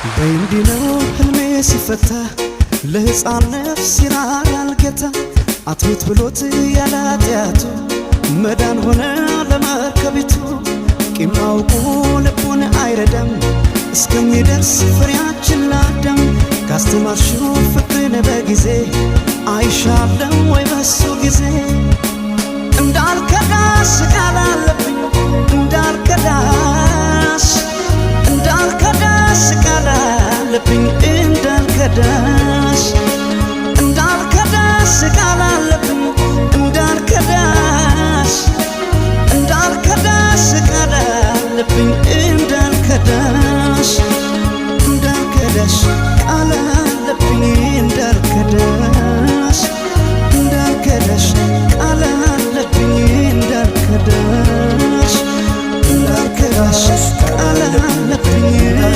በይ እንዲህ ነው ህልሜ ሲፈታ፣ ለሕፃን ነፍስ ይራራል ጌታ። አትሙት ብሎት ያለ ኃጢአቱ መዳን ሆነ ለመርከቢቱ። ቂም አውቆ ልቡን አይረዳም እስከሚደርስ ፍሬያችን ለአዳም። ካስተማርሽው ፍቅርን በጊዜ አይሻለም ወይ በሱ ጊዜ? እንዳልከዳሽ ቃል አለብኝ፣ እንዳልከዳሽ፣ እንዳልከዳሽ ቃል አለብኝ፣ እንዳልከዳሽ፣ እንዳልከዳሽ ቃል አለብኝ፣ እንዳልከዳሽ፣ እንዳልከዳሽ ቃል አለብኝ፣ እንዳልከዳሽ፣ እንዳልከዳሽ።